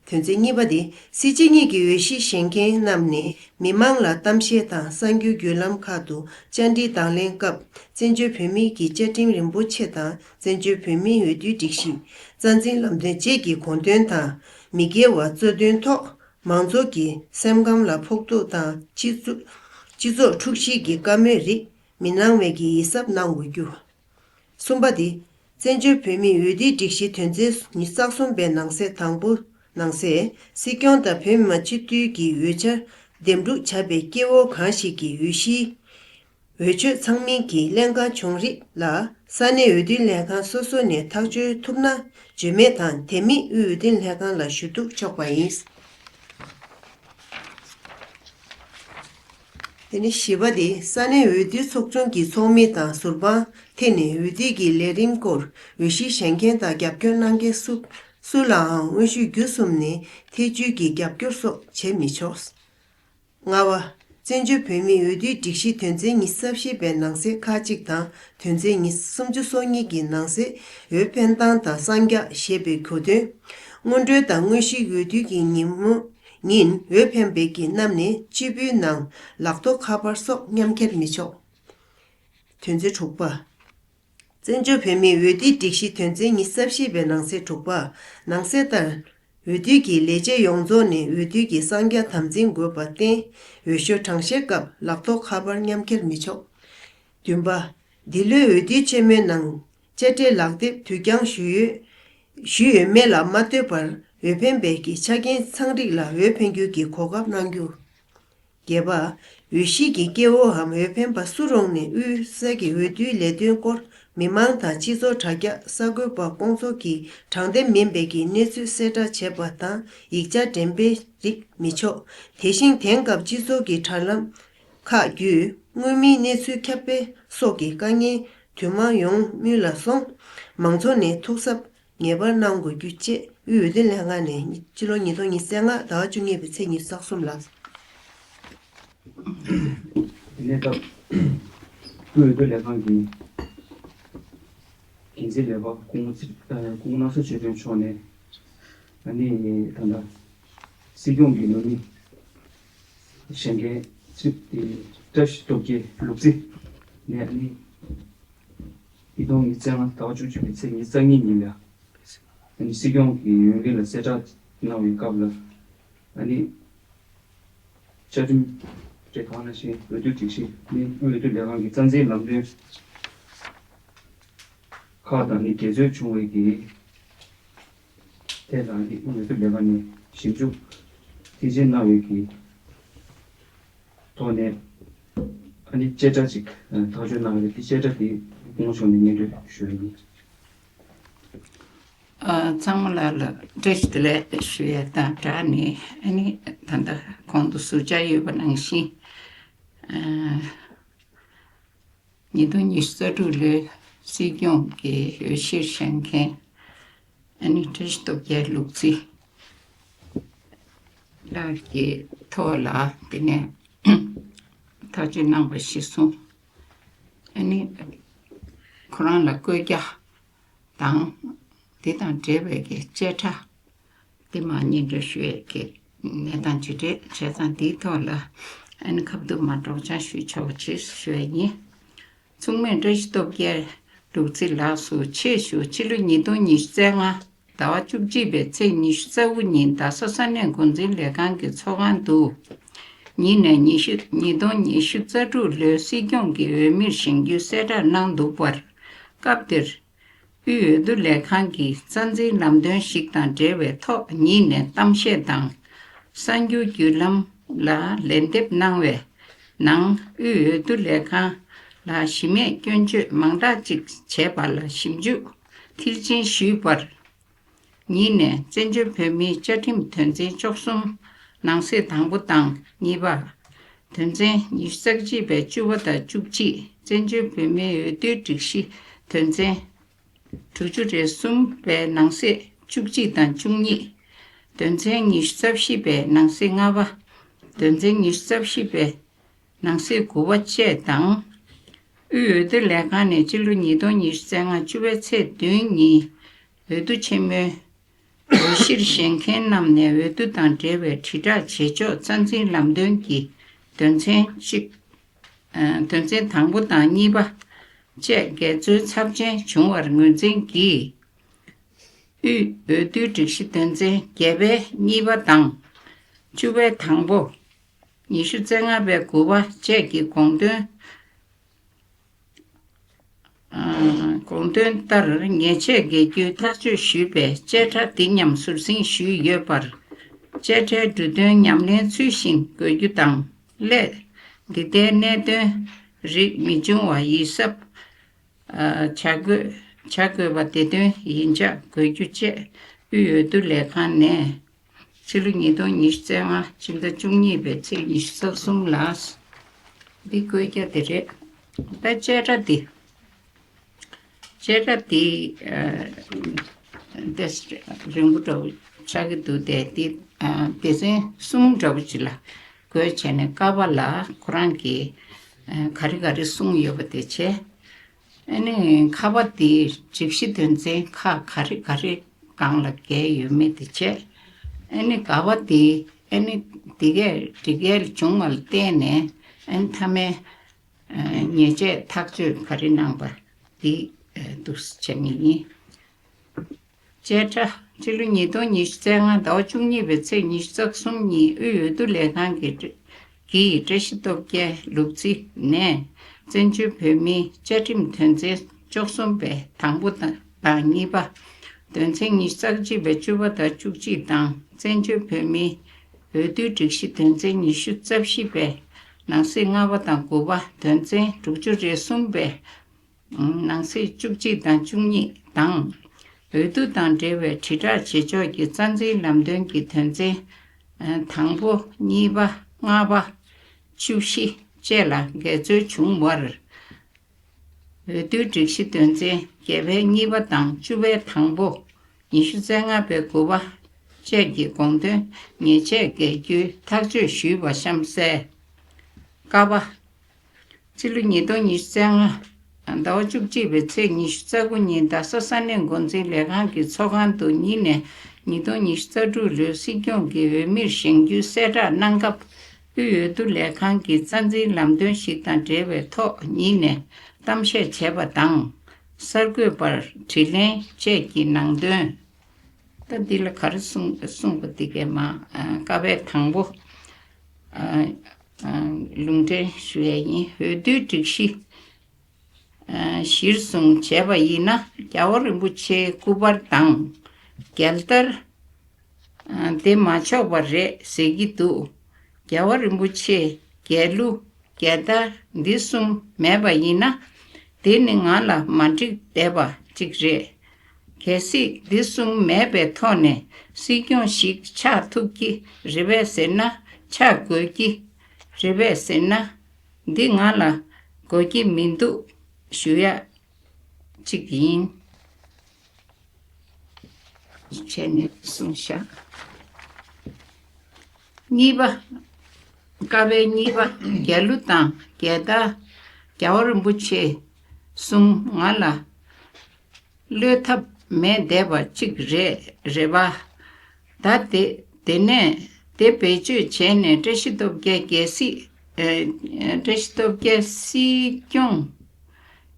དོན་ཚན་གཉིས་པ་དེ། སྲིད་སྤྱི་གཉིས་ཀྱི་འོས་གཞི་བཞེངས་མཁན་རྣམས་ནས་མི་མང་ལ་གཏམ་བཤད་དང་གསར་འགྱུར་བརྒྱུད་ལམ་ཁག་ཏུ་བཅར་འདྲི་དང་ལེན་སྐབས་བཙན་བྱོལ་བོད་མིའི་གི་བཅའ་ཁྲིམས་རིན་པོ་ཆེ་དང་བཙན་བྱོལ་བོད་མིའི་འོས་བསྡུའི་སྒྲིག་གཞི། རྩ་འཛིན་ལམ་སྟོན་བཅས་ཀྱི་དགོངས་དོན་དང་མི་འགལ་བ་རྩོད་དོན་ཐོག་མང་ཚོགས་ཀྱི་སེམས་ཁམས་ལ་ཕོག་ཐུག་དང་སྤྱི་ཚོགས་སྤྱི་ཚོགས་འཁྲུག་གཞིའི་གི་བཀའ་མོལ་རིགས་མི་གནང་བའི་གི་ཡིད་གཟབ་གནང་དགོས་རྒྱུ། གསུམ་པ་དེ། བཙན་བྱོལ་བོད་མིའི་འོས་བསྡུའི་སྒྲིག་གཞི་དོན་ཚན་ཉི་ཤུ་རྩ་གསུམ་པའི་ནང་གསེས་དང་པོ་ནང་གསེས་སྲིད་སྐྱོང་དང་བོད་མི་མང་སྤྱི་འཐུས་ཀྱི་འོས་འཆར་འདེམས་སྒྲུག་བྱ་བའི་སྐྱེ་བོ་གང་ཞིག་གི་འོས་གཞིའི་འོས་ཆོས་ཚང་མིན་གྱི་ཀླན་ཀ་བྱུང་རིགས་ལ་ས་གནས་འོས་བསྡུ་ལས་ཁང་སོ་སོ་ནས་ཐག་གཅོད་ཐུབ་ན་བརྗོད་མེད་དང་དེ་མིན་དབུས་འོས་བསྡུ་ལྷན་ཁང་ལ་ཞུ་གཏུག་ཆོག་པ་ཡིན། དེ་ནས་བཞི་པ་དེ་ས་གནས་འོས་བསྡུའི་ཚོགས་ཆུང་གི་ཚོགས་མི་དང་ཟུར་དཔང་ཐད་ནས་འོས་བསྡུ་གི་ལས་རིམ་སྐོར་འོས་གཞི་བཞེངས་མཁན་དང་རྒྱབ་སྐྱོར་གནང་མཁན་སུ་སུ་ལའང་དངོས་ཤུགས་བརྒྱུད་གསུམ་ནས་ཐེ་བྱུས་ཀྱི་རྒྱབ་སྐྱོར་སོགས་བྱེད་མི་ཆོག་ལྔ་པ། བཙན་བྱོལ་བོད་མིའི་འོས་བསྡུའི་སྒྲིག་གཞི་དོན་ཚན་ཉི་ཤུ་རྩ་བཞི་པའི་ནང་གསེས་ཁག་ཅིག་དང་དོན་ཚན་ཉི་ཤུ་སུམ་ཅུ་སོ་གཉིས་ཀྱི་ནང་གསེས་འོས་འཕེན་སྟངས་དང་གསང་རྒྱ་ཞེས་པའི་གོ་དོན། སྔོན་འགྲོའི་དང་དངོས་གཞིའི་འོས་བསྡུ་གི་ཉིན་མོ། ཉིན་འོས་འཕེན་པའི་གི་རྣམས་ནས་སྤྱི་པའི་ནང་ལག་ཐོག་ཁ་པར་སོགས་མཉམ་འཁྱེར་མི་ཆོག་དོན་ཚན་དྲུག་པ། བཙན་བྱོལ་བོད་མིའི་འོས་བསྡུའི་སྒྲིག་གཞི་དོན་ཚན་ཉི་ཤུ་རྩ་བཞི་པའི་ནང་གསེས་དྲུག་པ། ནང་གསལ་ལྟར། འོས་བསྡུ་གི་ལས་བྱེད་ཡོངས་རྫོགས་ནས་འོས་བསྡུ་གི་གསང་རྒྱ་དམ་འཛིན་དགོས་པར་བརྟེན། འོས་ཤོག་གྲངས་བཤེར་སྐབས་ལག་ཐོག་ཁ་པར་མཉམ་འཁྱེར་མི་ཆོག་བདུན་པ། འདི་ལོའི་འོས་བསྡུའི་ཆེན་མོའི་ནང་དཔྱ་ཁྲལ་ལག་དེབ་དུས་འགྱངས་ཞུས་ཡོད། ཞུས་ཡོད་མེད་ལ་མ་ལྟོས་པར་འོས་འཕེན་པའི་གི་ཆ་རྐྱེན་ཚང་རིགས་ལ་འོས་འཕེན་རྒྱུ་གི་གོ་སྐབས་གནང་རྒྱུ། བརྒྱད་པ། འོས་གཞི་གི་སྐྱེ་བོའམ་འོས་འཕེན་པ་སུ་རུང་ནས་དབུས་ས་གི་འོས་བསྡུའི་ལས་དོན་སྐོར་མི་མང་དང་སྤྱི་ཚོགས་དྲ་རྒྱ་གསར་འགོད་པ་སྐོང་ཚོགས་ཀྱིས་དྲང་བདེན་མིན་པའི་གི་གནས་ཚུལ་གསལ་བསྒྲགས་བྱས་པ་དང་ཡིག་ཆ་འགྲེམས་སྤེལ་རིགས་མི་ཆོག་དེ་བཞིན་དེང་སྐབས་སྤྱི་ཚོགས་ཀྱི་དྲ་ལམ་ ཁག་བརྒྱུད་སྔོན་མའི་གནས་ཚུལ་ཁྱབ་སྤེལ་སོགས་ཀྱི་དཀའ་ངལ་དུས་མང་ཡོང་མུས་ལ་སོང་། མང་ཚོགས་ནས་ཐུགས་གཟབ་ངེས་པར་གནང་དགོས་རྒྱུ་བཅས་དབུས་འོས་བསྡུ་ལྷན་ཁང་ནས་ཕྱི་ལོ་ཉིས་སྟོང་ཉི་ཤུ་རྩ་ལྔ་ཟླ་བ་བཅུ་གཉིས་པའི་ཚེས་ཉི་ཤུ་རྩ་གསུམ་ལ། དེ་ནས་སྐབས་དབུས་འོས་བསྡུ་ལས་ཁང་གི་འགན་འཛིན་ལས་པ་སྐུ་ངོ་ཚེ་སྐུ་ངོ་སྣང་ས་ཆོས་སྒྲོན་མཆོག་ནས་ཨ་ནི་ད་ལྟ་སྲིད་སྐྱོང་གི་ནོ་མི་བཞེངས་མཁན་ཚེ་བཀྲ་ཤིས་སྟོབས་རྒྱལ་ལུག་རྫི་ནས་ཨ་ནི་ཉིས་སྟོང་ཉི་ཤུ་རྩ་ལྔ་ཟླ་བ་བཅུ་གཅིག་པའི་ཚེས་ཉི་ཤུ་རྩ་གཉིས་ཉིན་ལ་ཨ་ནི་སྲིད་སྐྱོང་གི་འོས་འགན་ལ་གསལ་བསྒྲགས་གནང་བའི་སྐབས་ལ་ཨ་ནི་བཅའ་ཁྲིམས་རེ་གང་ནང་བཞིན་འོས་བསྡུ་སྒྲིག་གཞི་ནི་དབུས་འོས་བསྡུ་ལས་ཁང་གི་རྩ་འཛིན་ལམ་སྟོན་ཁག་དང་ནི་འགལ་འཛོལ་བྱུང་བའི་གི་ཐད་ལ་ནི་དབུས་འོས་བསྡུ་ལས་ཁང་ནས་ཞིབ་འཇུག་མཐིལ་ཕྱིན་གནང་བའི་གི་ཐོག་ནས་ཨ་ནི་བཅད་ཁྲ་ཅིག་ཐག་གཅོད་གནང་བའི་དེ་བཅད་ཁྲ་དེ་སྐུ་ངོ་མཆོག་ནས་སྙན་སྒྲོན་ཞུ་ཡ་ཡིན། ཨ། ཚང་མ་ལ་ལ་བཀྲ་ཤིས་བདེ་ལེགས་ཞུ་ཡ་དང་སྦྲགས་ནས་ཨ་ནི་ད་ལྟ་གོང་དུ་ཟུར་བཅར་ཡོད་པ་ནང་བཞིན། ཨ། ཉིས་སྟོང་ཉི་ཤུ་རྩ་དྲུག་ལོའི་སྲིད་སྐྱོང་གི་འོས་གཞིར་བཞེངས་མཁན་ཨ་ནི་བཀྲ་ཤིས་སྟོབས་རྒྱལ་ལུག་རྫི་ལགས་ཀྱི་ཐོག་ལ་དེ་ནས་ཐག་གཅོད་གནང་བ་གཞིར་བཟུང་ཨ་ནི་ཁོ་རང་ལ་བཀོད་རྒྱ་དང་དེ་དང་འབྲེལ་བའི་གི་བཅད་ཁྲ་དེ་མར་སྙན་སྒྲོན་ཞུ་ཡས་ཀྱི་གནས་སྟངས་ཇི་འདྲས་བྱས་ཙང་དེའི་ཐོག་ལ་ཨ་ནི་ཁ་བསྡུར་མ་སྒྲོག་སྦྱང་ཞུས་ཆོག་པ་ཅིག་ཞུ་ཡས་ཡིན། མཚུངས་མེད་བཀྲ་ཤིས་སྟོབས་རྒྱལ་ལུག་རྫི་ལགས་སུ་ཆེད་ཞུ། ཕྱི་ལོ་ཉིས་སྟོང་ཉི་ཤུ་རྩ་ལྔ་ཟླ་བ་བཅུ་གཅིག་པའི་ཚེས་ཉི་ཤུ་རྩ་དགུ་ཉིན་རྡ་ས་ས་གནས་འགོ་འཛིན་ལས་ཁང་གི་ཚོགས་ཁང་དུ་ཉིན་ནས་ཉི་ཤུ་ཉིས་སྟོང་ཉི་ཤུ་རྩ་དྲུག་ལོའི་སྲིད་སྐྱོང་གི་འོས་མིར་བཞེངས་རྒྱུའི་གསལ་བསྒྲགས་གནང་འདུག་པར། སྐབས་དེར་དབུས་འོས་བསྡུ་ལས་ཁང་གི་རྩ་འཛིན་ལམ་སྟོན་ཞིག་དང་འབྲེལ་བའི་ཐོག་ཉིད་ནས་གཏམ་བཤད་དང་གསར་འགྱུར་བརྒྱུད་ལམ་ལ་ལན་འདེབས་གནང་བའི་ནང་དབུས་འོས་བསྡུ་ལས་ཁང་ལ་གཞི་མེད་སྐྱོན་བརྗོད་མང་དག་ཅིག་བྱས་པ་ལ་ཞིབ་འཇུག་མཐིལ་ཕྱིན་ཞུས་པར། ཉིད་ནས་བཙན་བྱོལ་བོད་མིའི་བཅའ་ཁྲིམས་དོན་ཚན་བཅུ་གསུམ་ནང་གསེས་དང་པོ་དང་གཉིས་པ། དོན་ཚན་ཉི་ཤུ་རྩ་གཅིག་པའི་བཅུ་པ་དང་བཅུ་གཅིག་བཙན་བྱོལ་བོད་མིའི་འོས་བསྡུའི་སྒྲིག་གཞི་དོན་ཚན་དྲུག་ཅུ་རེ་གསུམ་པའི་ནང་གསེས་བཅུ་གཅིག་དང་བཅུ་གཉིས། དོན་ཚན་ཉི་ཤུ་རྩ་བཞི་པའི་ནང་གསེས་ལྔ་པ། དོན་ཚན་ཉི་ཤུ་རྩ་བཞི་པའི་ནང་གསེས་དགུ་པ་བཅས་དང་། དབུས་འོས་བསྡུ་ལས་ཁང་ནས་སྤྱི་ལོ་ཉིས་སྟོང་ཉི་ཤུ་རྩ་ལྔ་བཅུ་པའི་ཚེས་བདུན་ཉིན་འོས་བསྡུ་ཆེན་མོའི་འོས་གཞིར་བཞེངས་མཁན་རྣམས་ནས་འོས་བསྡུ་དང་འབྲེལ་བའི་དྲིལ་བསྒྲགས་བྱེད་ཕྱོགས་རྩ་འཛིན་ལམ་སྟོན་གྱི་དོན་ཚན་གཅིག་ཨ། དོན་ཚན་དང་པོ་དང་གཉིས་པ་བཅས་འགལ་འཛོལ་ཚབས་ཆེན་བྱུང་བར་ངོས་འཛིན་གྱིས། དབུས་འོས་བསྡུའི་སྒྲིག་གཞི་དོན་ཚན་བརྒྱད་པའི་གཉིས་པ་དང་། བཅུ་པའི་དང་པོ། ཉི་ཤུ་རྩ་ལྔ་པའི་དགུ་པ་བཅས་ཀྱི་དགོངས་དོན། ཨ། དགོངས་དོན་ལྟར་ཉེས་ཆད་འགེལ་རྒྱུའི་ཐག་གཅོད་ཞུས་པའི་བཅད་ཁྲ་འདི་མཉམ་ཟུར་འཛིན་ཞུས་ཡོད་པར། བཅད་ཁྲའི་འབྲུ་དོན་ཉམས་ལེན་ཚུལ་བཞིན་འགོད་རྒྱུ་དང་། སླད་འདི་ལྟའི་གནད་དོན་རིགས་མི་འབྱུང་བ་ཡིད་གཟབ། ཨ། བྱ་དགོས་བྱ་དགོས་པ་དེ་དོན་ཡིན་ཆགས་དགོས་རྒྱུ་བཅས་དབུས་འོས་བསྡུ་ལས་ཁང་ནས་ཕྱི་ལོ་ཉིས་སྟོང་ཉི་ཤུ་རྩ་ལྔ་ཕྱི་ཟླ་བཅུ་གཉིས་པའི་ཚེས་ཉི་ཤུ་རྩ་གསུམ་ལ། འདི་བཀོད་རྒྱ་དེ་རེད། ད་བཅད་ཁྲ་འདི། བཅད་ཁྲ་འདི། ཨ། དེ་རིང་པོ་འདྲ་བོ་ཆགས་ཀྱི་འདུག་སྟེ་འདི། ཨ། སྡེ་ཚན་གསུམ་འདྲ་བོ་ཅིག་ལ་བགོས་བྱས་ནས་ཀ་པ་ལ་ཁོ་རང་གིས་ཨ། ག་རེ་ག་རེ་གསུངས་ཡོད་པ་དེ་བྱས། ཨ་ནི་ཁ་པ་དེའི་སྒྲིག་གཞི་དོན་ཚན་ཁག་ག་རེ་ག་རེ་སྒང་ལ་འགལ་ཡོད་མེད་དེ་བྱས། ཨ་ནི་ག་པ་དེ་ཨ་ནི་དེ་གས་དེ་གས་བྱུང་བ་ལ་བརྟེན་ནས་ཨ་ནི་མཐའ་མའི་ཨ། ཉེས་ཆད་ཐག་གཅོད་ག་རེ་གནང་པ་དེ་ཨ། འདུག་སེ་བྱ་ངེས་ཡིན། བཅད་ཁྲ། ཕྱི་ལོ་ཉིས་སྟོང་ཉི་ཤུ་རྩ་ལྔ་ཟླ་བ་བཅུ་གཉིས་པའི་ཚེས་ཉི་ཤུ་རྩ་གསུམ་ཉིན་དབུས་འོས་བསྡུ་ལས་ཁང་གི་གིས་བཀྲ་ཤིས་སྟོབས་རྒྱལ་ལུག་རྫི་ནས་བཙན་བྱོལ་བོད་མིའི་བཅའ་ཁྲིམས་དོན་ཚན་བཅུ་གསུམ་པའི་དང་པོ་དང་གཉིས་པ། དོན་ཚན་ཉི་ཤུ་རྩ་གཅིག་པའི་བཅུ་པ་དང་བཅུ་གཅིག་དང་བཙན་བྱོལ་བོད་མིའི་འོས་བསྡུའི་སྒྲིག་གཞི་དོན་ཚན་ཉི་ཤུ་རྩ་བཞི་པའི་ནང་གསེས་ལྔ་པ་དང་དགུ་པ། དོན་ཚན་དྲུག་ཅུ་རེ་གསུམ་པའི་ནང་གསེས་བཅུ་གཅིག་དང་བཅུ་གཉིས་དང་། འོས་བསྡུ་དང་འབྲེལ་བའི་དྲིལ་བསྒྲགས་བྱེད་ཕྱོགས་ཀྱི་རྩ་འཛིན་ལམ་སྟོན་གྱི་དོན་ཚན་དང་པོ། གཉིས་པ། ལྔ་པ། བཅུ་བཞི། བཅས་ལ་འགལ་འཛོལ་བྱུང་བར། འོས་བསྡུའི་སྒྲིག་གཞི་དོན་ཚན་བརྒྱད་པའི་གཉིས་པ་དང་བཅུ་པའི་དང་པོ། ཉི་ཤུ་རྩ་ལྔ་པའི་དགུ་པ་བཅས་ཀྱི་དགོངས་དོན་ཉེས་ཆད་འགེལ་རྒྱུའི་ཐག་གཅོད་ཞུས་པ་གཤམ་གསལ། ཀ་པ། སྤྱི་ལོ་ཉིས་སྟོང་ཉི་ཤུ་རྩ་ལྔ། ཟླ་བ་བཅུ་གཅིག་པའི་ཚེས་ཉི་ཤུ་རྩ་དགུ་ཉིན་རྡ་ས་ས་གནས་འགོ་འཛིན་ལས་ཁང་གི་ཚོགས་ཁང་དུ་གཉིས་ནས་ཉིས་སྟོང་ཉི་ཤུ་རྩ་དྲུག་ལོའི་སྲིད་སྐྱོང་གི་འོས་མིར་བཞེངས་རྒྱུའི་གསལ་བསྒྲགས་གནང་སྐབས། དབུས་འོས་བསྡུ་ལས་ཁང་གི་རྩ་འཛིན་ལམ་སྟོན་ཞིག་དང་འབྲེལ་བའི་ཐོག་ཉིད་ནས་གཏམ་བཤད་བྱས་པ་དང་། གསར་འགོད་པར་དྲིས་ལན་བཅས་ཀྱི་ནང་དོན། ད་འདི་ལ་ག་རེ་གསུངས་གསུངས་པ་འདི་གས་མ། ཀ་པའི་དང་པོ། ལུང་འདྲེན་ཞུ་ཡས་ཡིན། འོས་བསྡུའི་སྒྲིག་གཞི་གཞིར་བཟུང་བྱས་པ་ཡིན་ན། རྒྱལ་བ་རིན་པོ་ཆེའི་སྐུ་པར་དང་རྒྱལ་དར། དེ་མ་ཆོག་པ་རེད་ཟེར་གྱི་འདུག་རྒྱལ་བ་རིན་པོ་ཆེ་རྒྱལ་གླུ། རྒྱལ་དར་འདི་གསུམ་མེད་པ་ཡིན་ན། དེ་ནི་ང་ལ་མ་འགྲིག་བསྡད་པ་གཅིག་རེད། གལ་སྲིད་འདི་གསུམ་མེད་པའི་ཐོག་ནས་སྲིད་སྐྱོང་ཞིག་ཆགས་ཐུབ་ཀྱི་རེད་པས་ཟེར་ན། ཆགས་དགོས་ཀྱི་རེད་པས་ཟེར་ན། འདི་ང་ལ་དགོས་ཀྱི་མི་འདུག་ཞུ་ཡ་གཅིག་ཡིན། བྱས་ནས་གསུངས་བཞག་གཉིས་པ། ཀ་པའི་གཉིས་པ། རྒྱལ་གླུ་དང་རྒྱལ་དར། རྒྱལ་བ་རིན་པོ་ཆེ་གསུམ་ང་ལ་བློས་ཐབས་མེད་བསྡད་པ་གཅིག་རེད་རེད་པ། ད་དེ་དེ་ནས་དེ་བེད་སྤྱོད་བྱས་ནས་བཀྲ་ཤིས་སྟོབས་རྒྱལ་རྒྱལ་སྲིད། ཨེ། བཀྲ་ཤིས་སྟོབས་རྒྱལ་སྲིད་སྐྱོང་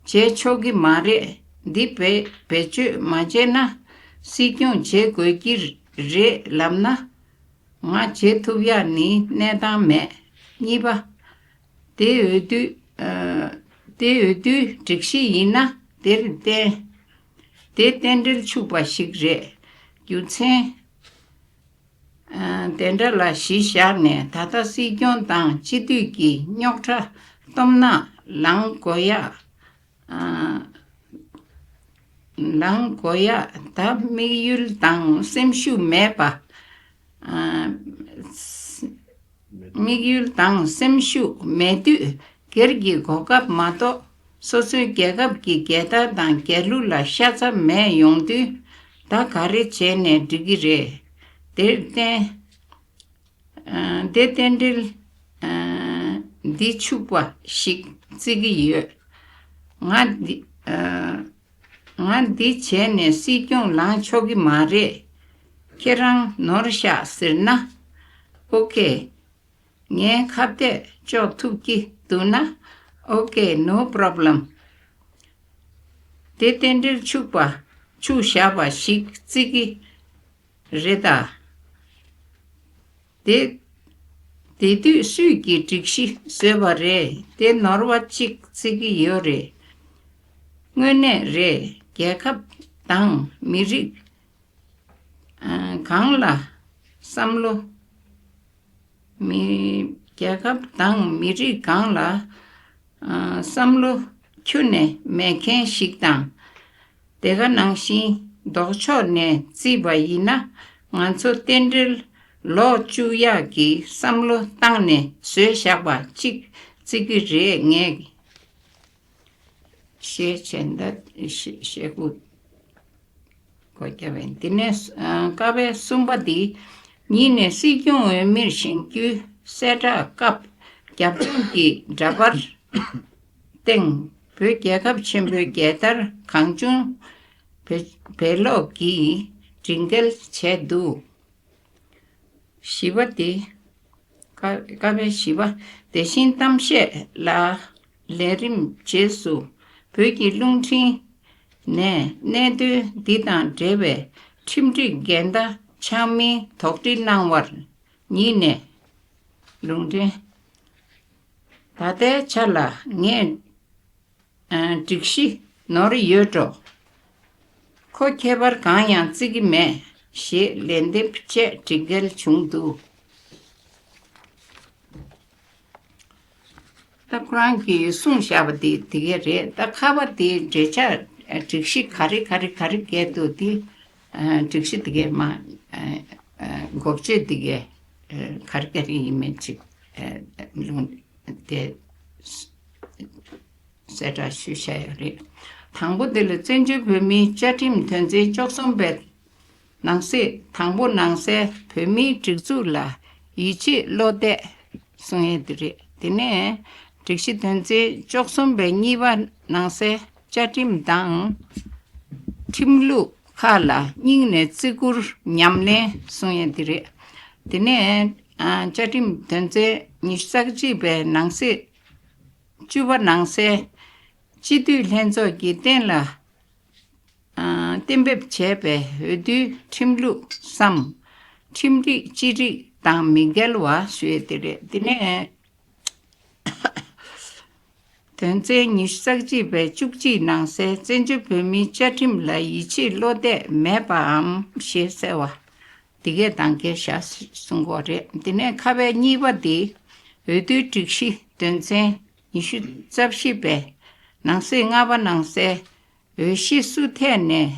བྱས་ཆོག་གི་མ་རེད། འདི་བེད་བེད་སྤྱོད་མ་བྱས་ན་སྲིད་སྐྱོང་བྱེད་དགོས་ཀྱི་རེད་ལབ་ན། ང་བྱེད་ཐུབ་ཡག་ནི་གནས་སྟངས་མེད། གཉིས་པ། དེ་འོས་བསྡུ། ཨ། དེ་འོས་བསྡུའི་སྒྲིག་གཞི་ཡིན་ན་དེར་བརྟེན། དེ་རྟེན་འབྲེལ་འཆུགས་པ་ཞིག་རེད། རྒྱུ་མཚན། ཨ། དེ་འདྲ་ལ་གཞི་བཞག་ནས་ད་ལྟ་སྲིད་སྐྱོང་དང་སྤྱི་འཐུས་ཀྱི་རྙོག་དྲ་སྟོབས་ན་ལངས་དགོས་ཡག་ཨ། ལངས་དགོས་ཡག་ད་དམིགས་ཡུལ་དང་སེམས་ཤུགས་མེད་པ། ཨ། དམིགས་ཡུལ་དང་སེམས་ཤུགས་མེད་དུས་སྒེར་གྱི་གོ་སྐབས་མ་གཏོགས་སོ་སོའི་རྒྱལ་ཁབ་ཀྱི་རྒྱལ་དར་དང་རྒྱལ་གླུ་ལ་ཤ་ཚ་མེད་ཡོང་དུས། ད་ག་རེ་བྱས་ནས་འགྲིག་གི་རེད། དེར་བརྟེན། ཨ། དེ་རྟེན་འབྲེལ། ཨ། འདི་འཆུགས་པ་ཞིག་བརྩི་གི་ཡོད། ང་འདི། ཨ། ང་འདི་བྱས་ནས་སྲིད་སྐྱོང་ལངས་ཆོག་གི་མ་རེད། ཁྱེད་རང་ནོར་ཤག་ཟེར་ན། ཨོ་ཁེ། ངའི་ཁ་གཏད་གཅོག་ཐུབ་ཀྱི་འདུག་ན། ཨོ་ཁེ། ནོ་པྲོབ་ལེམ། དེ་རྟེན་འབྲེལ་འཆུགས་པ། འཆུགས་བཞག་པ་ཞིག་བརྩི་གི་རེད་ད། དེ། དེ་དུས་སུས་ཀྱིས་སྒྲིག་གཞི་བཟོས་པ་རེད། དེ་ནོར་བ་གཅིག་བརྩི་གི་ཡོད་རེད། དངོས་གནས་རེད། རྒྱལ་ཁབ་དང་མི་རིགས། ཨ། གང་ལ་བསམ་བློ། མི། རྒྱལ་ཁབ་དང་མི་རིགས་གང་ལ། ཨ། བསམ་བློ་ཁྱོན་ནས་མེད་མཁན་ཞིག་དང་། དེ་ག་ནང་བཞིན་ལྡོག་ཕྱོགས་ནས་བརྩིས་པ་ཡིན་ན། ང་ཚོ་རྟེན་འབྲེལ་ལོག་བཅུག་ཡག་གི་བསམ་བློ་བཏང་ནས་བཟོས་བཞག་པ་གཅིག་བརྩི་གི་རེད། ངས་ཞེས་བྱས་འདི་ཞེ་ཞེ་དགུ། སྒོ་བརྒྱབ་པས། འདི་ནས། ཨ། ཀ་པའི་གསུམ་པ་འདི། ཉིད་ནས་སྲིད་སྐྱོང་འོས་མིར་བཞེངས་རྒྱུའི་གསལ་བསྒྲགས་སྐབས་རྒྱབ་ལྗོངས་ཀྱི་འདྲ་པར་སྟེང་བོད་རྒྱལ་ཁབ་ཆེན་པོའི་རྒྱལ་དར་གང་བྱུང་བེད་བེད་ལོག་གིས་སྒྲིག་འགལ་བྱས་འདུག་བཞི་པ་དེ། ཀ་ཀ་པའི་བཞི་པ། དེ་བཞིན་གཏམ་བཤད་ལ་ལས་རིམ་རྗེས་སུ་བོད་ཀྱི་རླུང་འཕྲིན་ནས་གནད་དོན་འདི་དང་འབྲེལ་བའི་ཁྲིམས་སྒྲིག་འགལ་ཟླ་ཆགས་མིན་དོགས་འདྲི་གནང་བར་ཉིད་ནས་ལུང་འདྲེན། ད་ལྟའི་ཆ་ལ་ངས། ཨ། སྒྲིག་གཞི་ནོར་ཡོད་འགྲོ། ཁོ་ཁྱད་པར་གང་ཡང་བརྩི་གི་མེད་ཞེས་ལན་འདེབས་བཅས་སྒྲིག་འགལ་བྱུང་འདུག་ད་ཁོ་རང་གིས་གསུངས་བཞག་པ་དེ་དེ་གས་རེད། ད་ཁ་པ་དེ་འབྲེལ་ཆགས་སྒྲིག་གཞི་ག་རེ་ག་རེ་ག་རེ་འགལ་འདུག་དེ། ཨ། སྒྲིག་གཞི་དེ་གས་མ། ཨ། འགོ་བརྗོད་དེ་གས། ཨ། ག་རེ་ག་རེ་ཡིན་མིན་ཅིག་ཨ། ལུང་དེ་ གསལ་བསྒྲགས་ཞུས་བཞག་ཡོད་རེད། དང་པོ་དེ་ལ་བཙན་བྱོལ་བོད་མིའི་བཅའ་ཁྲིམས་དོན་ཚན་བཅུ་གསུམ་པའི་ནང་གསེས་དང་པོ་ནང་གསལ་བོད་མིའི་སྒྲིག་འཛུགས་ལ་ཡིད་ཆེས་བློ་གཏད་གསུང་ཡས་དེ་རེད། དེ་ནས་སྒྲིག་གཞི་དོན་ཚན་བཅུ་གསུམ་པའི་གཉིས་པ་ནང་གསལ་བཅའ་ཁྲིམས་དང་ཁྲིམས་ལུགས་ཁག་ལ་སྙིང་ནས་བརྩི་བཀུར་ཉམས་ལེན་གསུང་ཡས་དེ་རེད། དེ་ནས་ཨ་བཅའ་ཁྲིམས་དོན་ཚན་ཉི་ཤུ་རྩ་གཅིག་པའི་ནང་གསེས་བཅུ་པ་ནང་གསལ་སྤྱི་འཐུས་ལྷན་ཚོགས་ཀྱིས་གཏན་ལ་ཨ་གཏན་འབེབས་བྱས་པའི་འོས་བསྡུའི་ཁྲིམས་ལུགས་སམ་ཁྲིམས་རིགས་སྤྱི་རིགས་དང་མི་འགལ་བ་ཞུ་ཡས་དེ་རེད། དེ་ནས་དོན་ཚན་ཉི་ཤུ་རྩ་གཅིག་པའི་བཅུ་གཅིག་ནང་གསལ་བཙན་བྱོལ་བོད་མིའི་བཅའ་ཁྲིམས་ལ་ཡིད་ཆེས་བློ་གཏད་མེད་པའམ་ཞེས་གསལ་བ། འདི་གས་དང་འགལ་བཞག་གསུང་གི་རེད། དེ་ནས་ཁ་པའི་གཉིས་པ་འདི་འོས་བསྡུའི་སྒྲིག་གཞི་དོན་ཚན་ཉི་ཤུ་རྩ་བཞི་པའི་ནང་གསེས་ལྔ་པ་ནང་གསལ་འོས་གཞི་སུ་ཐད་ནས་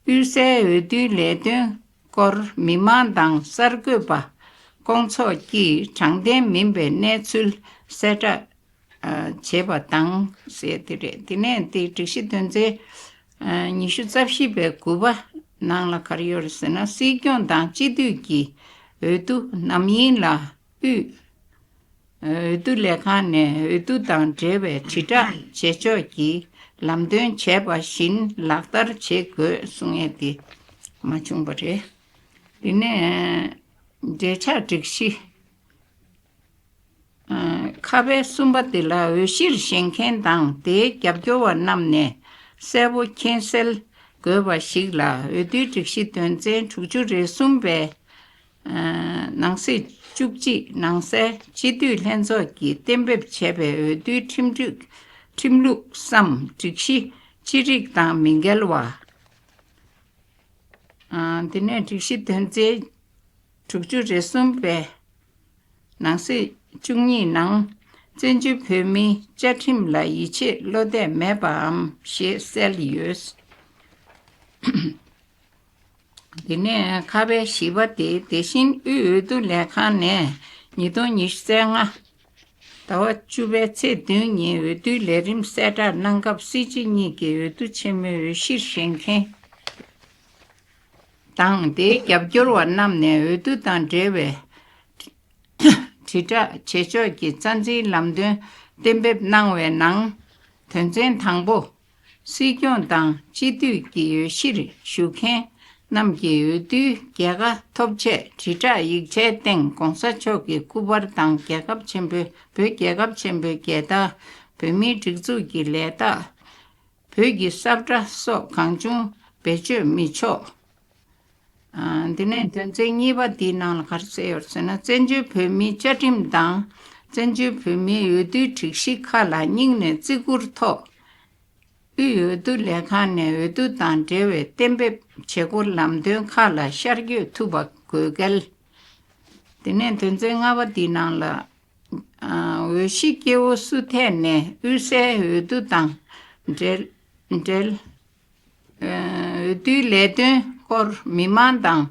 དབུས་སའི་འོས་བསྡུའི་ལས་དོན་སྐོར་མི་མང་དང་གསར་འགོད་པ་སྐོང་ཚོགས་ཀྱིས་དྲང་བདེན་མིན་པའི་གནས་ཚུལ་གསལ་བསྒྲགས་ཨ་བྱེད་པ་དང་ཟེར་དེ་རེད། དེ་ནས་དེ་སྒྲིག་གཞི་དོན་ཚན་ཨ་ཉི་ཤུ་རྩ་བཞི་པའི་དགུ་པ་ནང་ལ་ག་རེ་ཡོད་རེད་ཟེར་ན། སྲིད་སྐྱོང་དང་སྤྱི་འཐུས་ཀྱི་འོས་བསྡུ་ནམ་ཡིན་ལ་དབུས་འོས་བསྡུ་ལས་ཁང་ནས་འོས་བསྡུ་དང་འབྲེལ་བའི་དྲིལ་བསྒྲགས་བྱེད་ཕྱོགས་ཀྱི་ལམ་སྟོན་བྱས་པ་བཞིན་ལག་བསྟར་བྱེད་དགོས་གསུང་ཡས་དེ་མ་བྱུང་བ་རེད། དེ་ནས་འབྲེལ་ཆགས་སྒྲིག་གཞི། ཁ་པའི་གསུམ་པ་དེ་ལ་འོས་གཞིར་བཞེངས་མཁན་དང་དེའི་རྒྱབ་སྐྱོར་བ་རྣམས་ནས་གསལ་པོ་མཁྱེན་གསལ་དགོས་པ་ཞིག་ལ། འོས་བསྡུའི་སྒྲིག་གཞི་དོན་ཚན་དྲུག་ཅུ་རེ་གསུམ་པའི་ནང་གསེས་བཅུ་གཅིག་ནང་གསལ་སྤྱི་འཐུས་ལྷན་ཚོགས་ཀྱིས་གཏན་འབེབས་བྱས་པའི་འོས་བསྡུའི་ཁྲིམས་སྒྲིག་ཁྲིམས་ལུགས་སམ་སྒྲིག་གཞི་སྤྱི་རིགས་དང་མི་འགལ་བ། དེ་ནས་སྒྲིག་གཞི་དོན་ཚན་དྲུག་ཅུ་རེ་གསུམ་པའི་ནང་གསེས་བཅུ་གཉིས་ནང་བཙན་བྱོལ་བོད་མིའི་བཅའ་ཁྲིམས་ལ་ཡིད་ཆེས་བློ་གཏད་མེད་པའམ་ཞེས་གསལ་ཡོད། དེ་ནས་ཁ་པའི་བཞི་པ་དེ་དེ་བཞིན་དབུས་འོས་བསྡུ་ལས་ཁང་ནས་ཉིས་སྟོང་ཉི་ཤུ་རྩ་ལྔ་ཟླ་བ་བཅུ་པའི་ཚེས་བདུན་ཉིན་འོས་བསྡུའི་ལས་རིམ་གསལ་བསྒྲགས་གནང་སྐབས་སྲིད་སྤྱི་གཉིས་ཀྱི་འོས་བསྡུ་ཆེན་མོའི་འོས་གཞིར་བཞེངས་མཁན་དང་དེའི་རྒྱབ་སྐྱོར་བ་རྣམས་ནས་འོས་བསྡུ་དང་འབྲེལ་བའི་དྲིལ་བསྒྲགས་བྱེད་ཕྱོགས་ཀྱི་རྩ་འཛིན་ལམ་སྟོན་གཏན་འབེབས་གནང་བའི་ནང་། དོན་ཚན་དང་པོ། སྲིད་སྐྱོང་དང་སྤྱི་འཐུས་ཀྱི་འོས་གཞིར་ཞུགས་མཁན་རྣམས་ཀྱི་འོས་བསྡུའི་རྒྱལ་ཁ་ཐོབ་ཆེད་དྲིལ་བསྒྲགས་ཡིག་ཆའི་སྟེང་གོང་ས་མཆོག་གི་སྐུ་པར་དང་རྒྱལ་ཁབ་ཆེན་པོའི་བོད་རྒྱལ་ཁབ་ཆེན་པོའི་རྒྱལ་དར། བོད་མིའི་སྒྲིག་འཛུགས་ཀྱི་ལས་རྟགས། བོད་ཀྱི་ས་བཀྲ་སོགས་གང་བྱུང་བེད་སྤྱོད་མི་ཆོག་ཨ། དེ་ནས་དོན་ཚན་གཉིས་པ་འདིའི་ནང་ལ་ག་རེ་གསལ་ཡོད་ཟེར་ན། བཙན་བྱོལ་བོད་མིའི་བཅའ་ཁྲིམས་དང་བཙན་བྱོལ་བོད་མིའི་འོས་བསྡུའི་སྒྲིག་གཞི་ཁག་ལ་སྙིང་ནས་བརྩི་བཀུར་ཐོག་དབུས་འོས་བསྡུ་ལས་ཁང་ནས་འོས་བསྡུ་དང་འབྲེལ་བའི་གཏན་འབེབས་བྱེད་སྒོ་ལམ་སྟོན་ཁག་ལ་ཤར་བསྐྱོད་ཐུབ་པ་དགོས་གལ། དེ་ནས་དོན་ཚན་ལྔ་པ་འདིའི་ནང་ལ། ཨ། འོས་གཞི་སྐྱེ་བོ་སུ་ཐད་ནས་དབུས་སའི་འོས་བསྡུ་དང་འབྲེལ་འབྲེལ། ཨ། འོས་བསྡུའི་ལས་དོན་སྐོར་མི་མང་དང་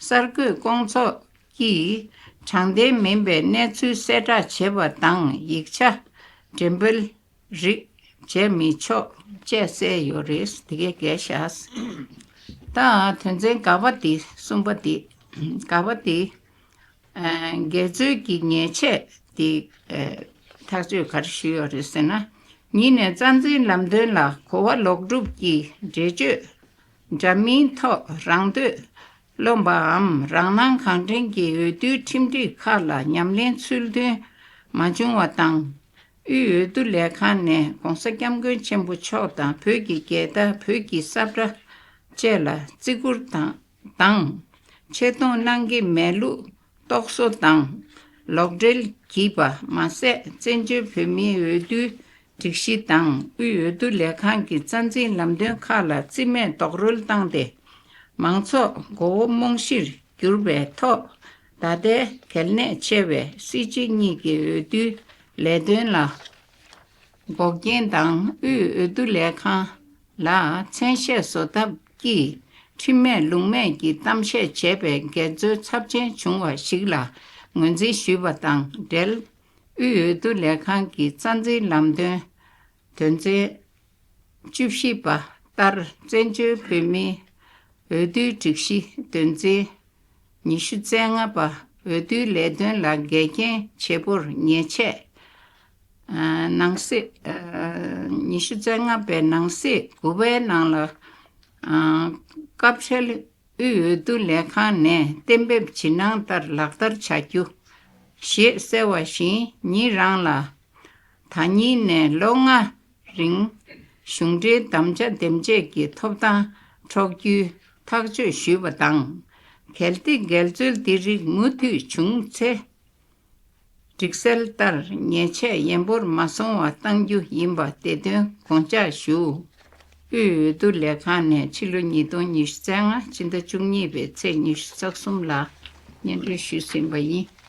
གསར་འགོད་སྐོང་ཚོགས་ཀྱིས་དྲང་བདེན་མིན་པའི་གནས་ཚུལ་གསལ་བསྒྲགས་བྱེད་པ་དང་ཡིག་ཆ་འགྲེམས་སྤེལ་རིགས་བྱེད་མི་ཆོག་ཅེས་གསལ་ཡོད་རེད། དེ་གས་བཀལ་བཞག་ད་དོན་ཚན་ག་པ་དེ་གསུམ་པ་དེ་ག་པ་དེ། ཨ། འགལ་འཛོལ་གྱི་ཉེས་ཆད་དེ་ཨ། ཐག་གཅོད་ག་རེ་ཞུས་ཡོད་རེད་ཟེར་ན། གཉིས་ནས་རྩ་འཛིན་ལམ་སྟོན་ལ་གོ་བ་ལོག་སྒྲུབ་ཀྱིས་འགྲེལ་བརྗོད་འདྲ་མིན་ཐོག་རང་འདོད་རློམ་པའམ་རང་སྣང་གང་དྲན་གྱིས་འོས་བསྡུའི་ཁྲིམས་སྒྲིག་ཁག་ལ་ཉམས་ལེན་ཚུལ་མཐུན་མ་བྱུང་བ་དང་། དབུས་འོས་བསྡུ་ལས་ཁང་ནས་༸གོང་ས་༸སྐྱབས་མགོན་ཆེན་པོ་མཆོག་དང་བོད་ཀྱི་རྒྱལ་དར། བོད་ཀྱི་ས་བཀྲ་བཅས་ལ་བརྩི་བཀུར་དང་དང་། ཆེ་མཐོང་གནང་གི་མེད་ལུགས་རྟོག་བཟོ་དང་ལོག་འགྲེལ་བགྱིས་པ་མ་ཟད། བཙན་བྱོལ་བོད་མིའི་འོས་བསྡུའི་སྒྲིག་གཞི་དང་དབུས་འོས་བསྡུ་ལས་ཁང་གི་རྩ་འཛིན་ལམ་སྟོན་ཁག་ལ་རྩིས་མེད་རྡོག་རོལ་བཏང་སྟེ། མང་ཚོགས་མགོ་བོ་རྨོངས་གཞིར་གྱུར་པའི་ཐོག་ད་ལྟའི་གལ་གནད་ཆེ་བའི་སྲིད་སྤྱི་གཉིས་ཀྱི་འོས་བསྡུའི་ལས་དོན་ལ་འགོག་རྐྱེན་དང་། དབུས་འོས་བསྡུ་ལས་ཁང་ལ་མཚན་ཤས་བཟོ་ཐབས་ཀྱིས་ཁྲིམས་མེད་ལུགས་མེད་ཀྱི་གཏམ་བཤད་བྱས་པའི་འགལ་འཛོལ་ཚབས་ཆེན་བྱུང་བ་ཞིག་ལ་ངོས་འཛིན་ཞུས་པ་དང་འབྲེལ། དབུས་འོས་བསྡུ་ལས་ཁང་གི་རྩ་འཛིན་ལམ་སྟོན་དོན་ཚན་བཅུ་བཞི་པ་ལྟར། བཙན་བྱོལ་བོད་མིའི་འོས་བསྡུའི་སྒྲིག་གཞི་དོན་ཚན་ཉི་ཤུ་རྩ་ལྔ་པ། འོས་བསྡུའི་ལས་དོན་ལ་འགལ་རྐྱེན་བྱེད་པོར་ཉེས་ཆད། ཨ། ནང་གསེས། ཨ། ཉི་ཤུ་རྩ་ལྔ་པའི་ནང་གསེས་དགུ་པའི་ནང་ལ། ཨ། སྐབས་འཕྲལ་དབུས་འོས་བསྡུ་ལས་ཁང་ནས་གཏན་འབེབས་ཇི་གནང་ལྟར་ལག་བསྟར་བྱ་རྒྱུ་ཞེས་གསལ་བ་བཞིན། ཉིད་རང་ལ་ད་ཉིད་ནས་ལོ་ལྔ་རིང་གཞུང་འབྲེལ་དམ་བཅའ་འདེམས་བྱས་ཀྱི་ཐོབ་ཐང་འཕྲོག་རྒྱུའི་ཐག་གཅོད་ཞུས་པ་དང་། གལ་ཏེ་འགལ་འཛོལ་འདི་རིགས་མུ་མཐུད་བྱུང་ཚེ། སྒྲིག་གསལ་ལྟར་ཉེས་ཆད་ཡན་པོར་མ་སོང་བ་གཏང་རྒྱུ་ཡིན་པ་དེ་དོན་དགོངས་འཇགས་ཞུ། དབུས་འོས་བསྡུ་ལས་ཁང་ནས་ཕྱི་ལོ་ཉིས་སྟོང་ཉི་ཤུ་རྩ་ལྔ་ཕྱི་ཟླ་བཅུ་གཉིས་པའི་ཚེས་ཉི་ཤུ་རྩ་གསུམ་ལ་སྙན་སྒྲོན་ཞུས་ཟིན་པ་ཡིན།